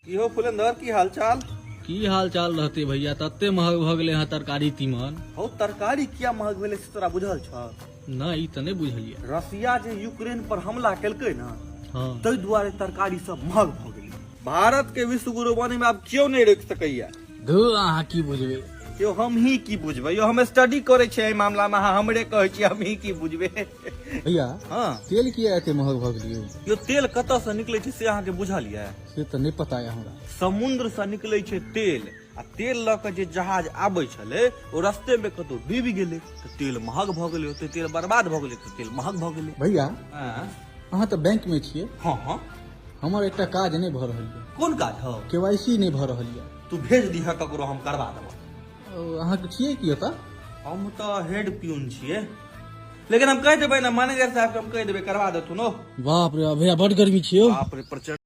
की हो फुलेंदर, की हाल चाल? की हाल चाल रहते भैया, तते महग भऽ गेलै हँ तरकारी तीमन। हौ, तरकारी किया महग भेलै से तोरा बुझल छौ? नहि, ई तऽ नहि बुझलियै। रसिया जे यूक्रेन पर हमला केलकै ने, हँ, ताहि दुआरे तरकारी सब महग भऽ गेलै। भारत के विश्व गुरु बने में आब केओ नहि रोकि सकैया। धू, अहाँ की बुझबै? यौ, हम ही की बुझबै? यौ, हम स्टडी करै छियै एहि मामला मे, अहाँ हमरे कहै छियै हम ही की बुझबै। भैया। हँ। तेल किया एते महग भऽ गेलियै? यौ, तेल कतऽ से निकलै छै से अहाँके बुझल यऽ? से तऽ नहि पता यऽ हमरा। समुद्र से निकलै छै तेल, आ तेल लऽ कऽ जे जहाज आबै छलै ओ रस्ते मे कतौ डूबि गेलै तऽ तेल महग भऽ गेलै। ओते तेल बर्बाद भऽ गेलै तऽ तेल महग भऽ गेलै। भैया। हँ। अहाँ तऽ बैंक मे छियै। हँ। हमर एकटा काज नहि भऽ रहल यऽ। कोन काज हौ? केवाईसी नहि भऽ रहल यऽ। तू भेज दिहऽ ककरो, हम करबा देबऽ। अहाँके छियै की ओतऽ? हम तऽ हेड प्यून छियै, लेकिन हम कहि देबै ने मैनेजर साहब के, हम कहि देबै, करबा देथुन ओ। बाप रे भैया, बड गर्मी छियै। बाप रे, प्रचंड।